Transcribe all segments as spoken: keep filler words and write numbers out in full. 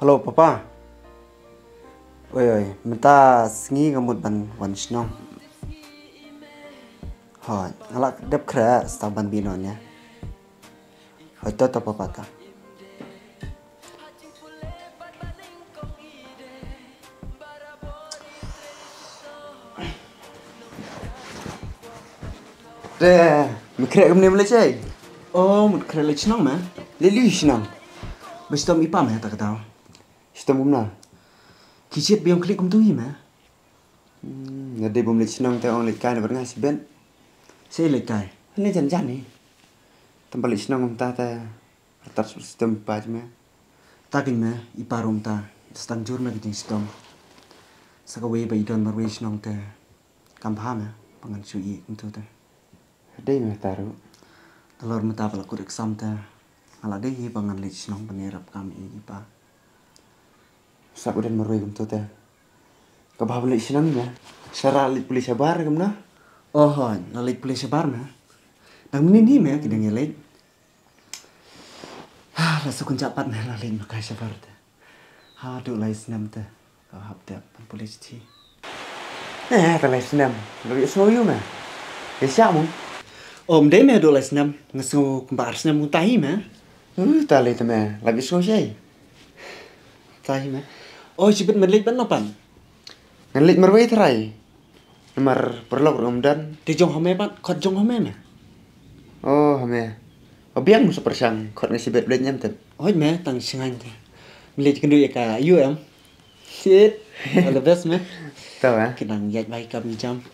Hello, Papa. Oi, oi, mynta sngi nga mut ban wan shnong. Hooid, nga la dep khreh, sa ban biang noh ïa. Hooid, to, to, Papa, to. Te, me khreh kumne me leit shaei? Oh, mut khreh leit shnong me? Leit lei shnong. Ba shitom i pa me ta ka daw. Shitom kumno? Ki jied ba ïong khlieh kumto hi me. Hmm, nga dei bym leit shnong te ong leit kai na bad nga shibit. Shaei leit kai? Hangne jan jan hi. Tang ba leit shnong kumta te. Artat shu shitom i pa jong me. Ta keiñ me, i pa ruh mynta i sdang jur me ka jingshitom. Sa kawei ba i don marwei shnong te kam bha me ba ngan shu ïeh kumto te. Dei me ta ruh. Nalor mynta ba la kut exam te nga la dei hi ba ngan leit shnong ban ïarap kam ïa i pa. Sa u don marwei kumto te. Ka bha ba leit shnong me. Sa la leit pule shabar kumno? Oh hooid, la leit pule shabar me. Dang mynnin hi me ki dang ïaleit. Ha, la shu kynjah pat ne la leit ma ka shabar te. Haduh lai snem te ka hap dep ban pule shithi. Eh, ta lai snem. La ïohsngew ïa me. Ïa shah mo. Ym dei me haduh lai snem. Nga sngew kumba ar snem kumta hi me. Uh, ta lei te me. La ïohsngew shaei. Ta hi me. Oh, shibit me leit ban no pat? Ngan leit marwei trai. Namar paralok ruh ngam don. Te jong ha me pat, khot jong ha me me. Oh, ha me. Ba biang mo sa pyrshang, khot nga shibit, leit ñiam tip. Hooid me, tang shngaiñ te. Me leit kynduh ïa ka U M. Shit. All the best me. To me. Ki nang ïaid bai kam i jam.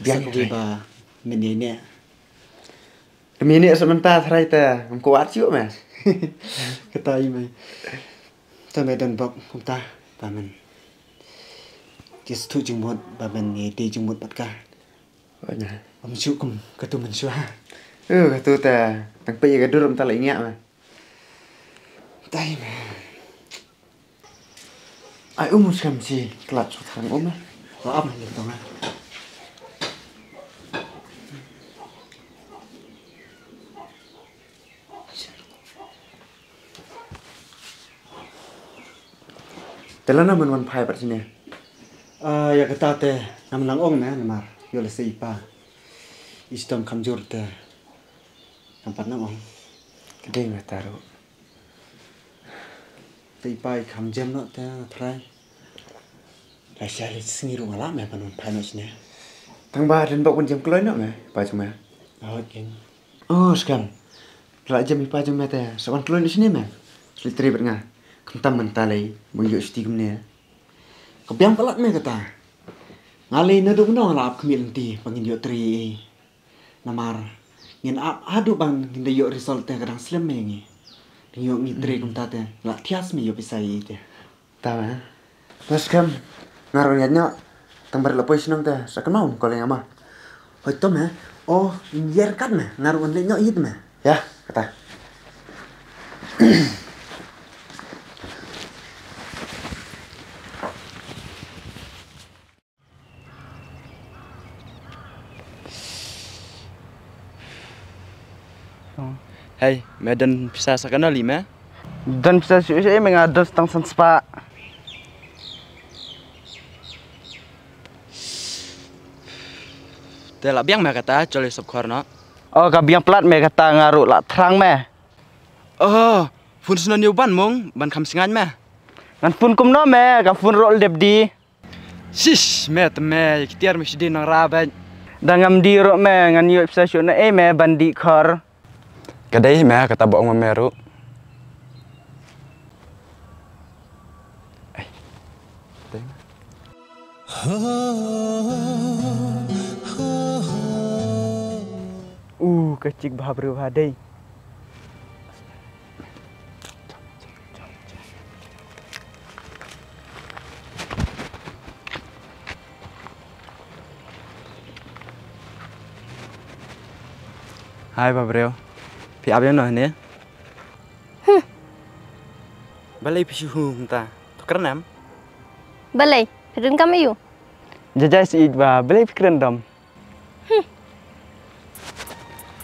Biang sa kawei ba men ïa ne. Te me ne sa mynta trai te, ngam kwah shuh me. Kata i me. Te me don bok kumta ba men. Ki shu jingmut ba men ïa dei jingmut bad ka. Oi na. Bym shu kum katu mynshuwa. Eh, katu te tang peit ïa ka dur mynta la ïa ngiah me. Tai me. Ai um skhem shi klat shu thrang um me. Wa ap me lip tong ah. Te lano men wan phai pat shane? Ah, ïa kata te ngam nang ong ne namar ïoh lehse i pa i shitom kamjur te ngam pat nang ong. Ka dei me ta ruh. Te i pa i kham jem noh te nga trai. Lashai lashai sngi ruh nga lah me ban wan phai noh shane. Tang ba don bok ban jem kloi noh me i pa jong me. Hooid keiñ. Oh skhem. Lah jem i pa jong me te sa wan kloi noh shane me. Shu leit trei bad nga. Khamtam mynta lei ba ngi ïoh shuti kumne. Ka biang palat me kata. Nga lei naduh mynno nga la ap khmih lynti ba ngin ïoh trei. Namar ngin ap haduh ba ngin da ïoh result te ka dang slem me ïa ngi. Dang ïoh ngi trei kumta te la thiah me ïoh pisa ïa te. Ta me. Nga skhem nga ruh ngan ïaid noh. Tang ba la poi shnong te sa kynmaw call ïa nga ma. Hoi to me. Oh, ïa kat me. Nga ruh ngan leit noh ïit me. Ïa kata. Hei, me don pisa sa kano lei me? Don pisa shuh shuh me, nga don tang san spah. Te la biang me kata, jol ïa sop khor noh. Oh, ka biang palat me kata, nga ruh la thrang me. Oh, phone snon ïa u Ban mong, Ban kham shngaiñ me. Ngan phone kumno me, ka phone ruh la dep die. Shish, me te me, ïa ki tiar me shu die nang ra bad. Da ngam die ruh me, ngan ïoh pisa shuh na ei me ban die khor. Ka dei me, kata ba ong ma me ruh. Ai. Dei me. Uh, ka chik bha briew ha dei. Hai ba briew. Phi ap ïa no hane? Hmm. Balei phi shu hum ta? To kren em? Balei? Phi don kam aïu? Jajai sih ba balei phi kren dom? Hmm.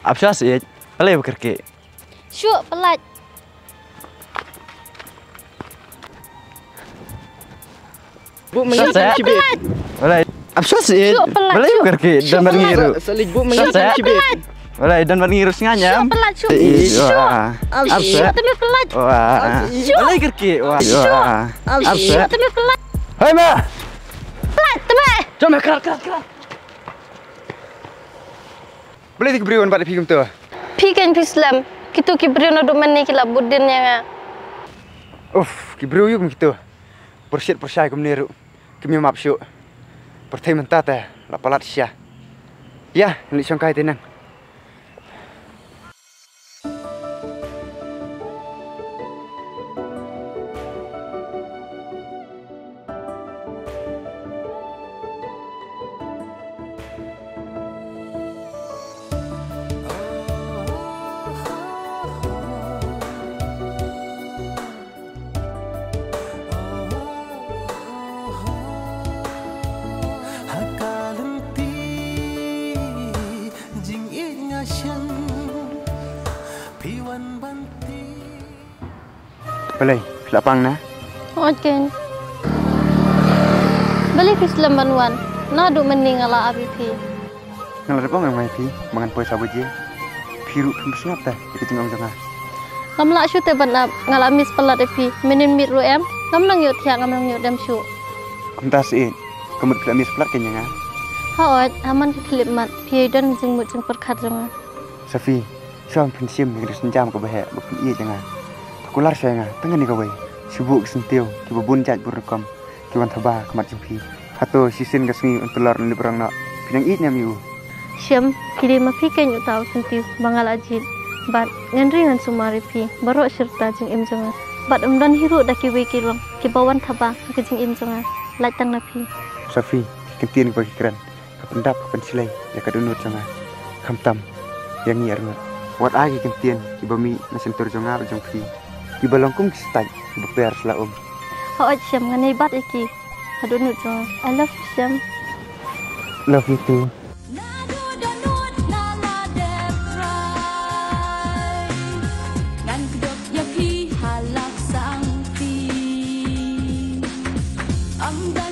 Ap shuwa sih, balei ba kyrkieh? Shuh, pyllait. Buk menghirup. Shu pelat. Walai. Ap shu sih. Shu pelat, balei shu. Karki, don ban ngirup. Salik buk menghirup. Shu pelat. Walai, don ban ngirup sngewbha. Shu pelat, shu. Ih, shu. Wah. Ap shu. Shu, teme pelat. Wah. Shu. Balei karki. Wah. Shu. Wah. Ap shu. Shu, teme pelat. Hai, ma. Pelat, teme. Jom, kerat, kerat, kerat. Balei te ki briew wan bat ïa phi kumto? Phi kein phi slem. Kito ki briew naduh mynne ki la bud dien ïa nga. Uff, ki briew ïa kum kito. Pyrshit pyrshai kumne ruh. Kim ïa map shuh. Pyrthei mynta te la palat shisha. Ïa, ngi leit shong kai te nang. Ha ka lynti jingïeit nga shem, phi wan ban ti. Balei, phi la pang na? Hooid kein. Balei phi slem ban wan? Naduh mynne nga la ap ïa phi. Nga la dep ong ïa phi ba ngan poi sa baje. Phi ruh phim sngap te ïa ka jingong jong nga. Ngam lah shuh te ban ap, nga la miss palat ïa phi. Mynnin miet ruh em, ngam nang ïoh thiah, ngam nang ïoh dem shuh. Kumta seh, ka mut phi la miss palat kein ïa nga. Hooid, ha man ka khyllipmat phi ïa don jingmut jingpyrkhat jong nga. Safi, shuwa ban pynshim ïa ka jingsynjam kaba heh ba phin ïeit ïa nga. To kular shuwa ïa nga tang kane kawei. Shu buh ki syntiew kiba bun jait bun rukom ki wan thaba ha khmat jong phi. Hato shisien ka sngi un tylor un lip rong noh, phi nang ïeit ne em ïa u? Shem, phi dei ma phi kein uta u syntiew ba nga la jied. Bad ngan ri ngan sumar ïa phi baroh shi rta jingim jong nga. Bad ym don hi ruh da kiwei ki rong kiba wan thaba ha ka jingim jong nga. Lait tang na phi. Safi, ki kyntien kiba ki kren ka pyndap ka pynshlei ïa ka dohnud jong nga. Khamtam ïa ngi arngut. Wat ai ki kyntien kiba mih na shyntur jong nga bad jong phi, kiba long kum ki stait kiba per sha la um. Hooid Shem, ngan ïai bat ïa ki ha dohnud jong nga. I love you Shem. Love you too. Naduh dohnud nga la dep rai, ngan kdup ïa phi ha la ka sangti. Ym don